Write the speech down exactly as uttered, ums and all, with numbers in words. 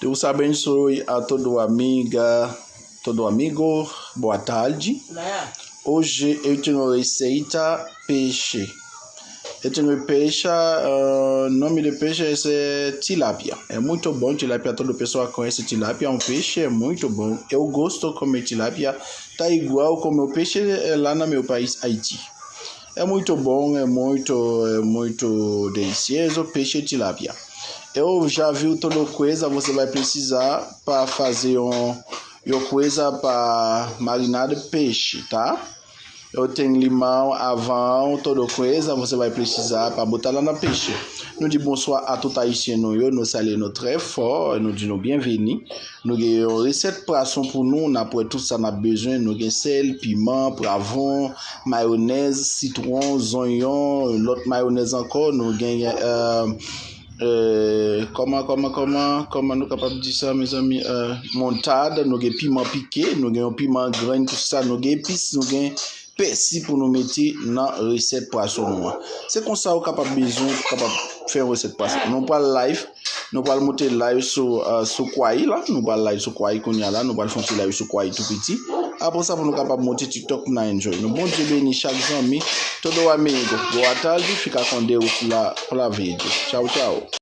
Deus abençoe a todo amiga, todo amigo. Boa tarde. Hoje eu tenho receita peixe. Eu tenho peixe, ah, nome de peixe é tilapia. É muito bom, tilapia, todo pessoa conhece tilapia, é um peixe, é muito bom. Eu gosto comer tilapia, tá igual comer peixe, eh, lá no meu país, Haiti. É muito bom, é muito, é muito delicioso, peixe tilapia. Eu já vi todo coisa, você vai precisar para fazer um, uma coisa para marinar peixe, tá? Eu tenho limão, avan, todo coisa, você vai precisar para botar lá na peixe. Nou di bonswa a tout ayisyen nou yo, nou salye nou trè fò, nou di nou byenveni. Nou gen yon resèt pwason pou nou, n ap wè tout sa n ap bezwen. Nou gen sèl, piman, pwavwon, mayonèz, sitwon, zonyon, lòt mayonèz ankò. Nou gen, euh, euh, kòman, kòman, kòman, kòman nou kapab di sa, mezanmi? Euh, moutad, nou gen piman pike, nou gen yon piman grenn, tout sa. Nou gen epis, nou gen pèsi pou nou mete nan resèt pwason nou an. Se konsa ou kapab bezwen pou kapab fè yon resèt pwason. Nou pral live, nou pral monte live sou, euh, sou Kwai la. Nou pral live sou Kwai kounye a la. Nou pral fè yon ti live sou Kwai tou piti. Apre sa, pou nou kapab monte TikTok, pou n a enjoy. Nou, Bondye beni chak zanmi. Todo amigo, boa tarde, fica com Deus lá pra vida. Tchau, tchau.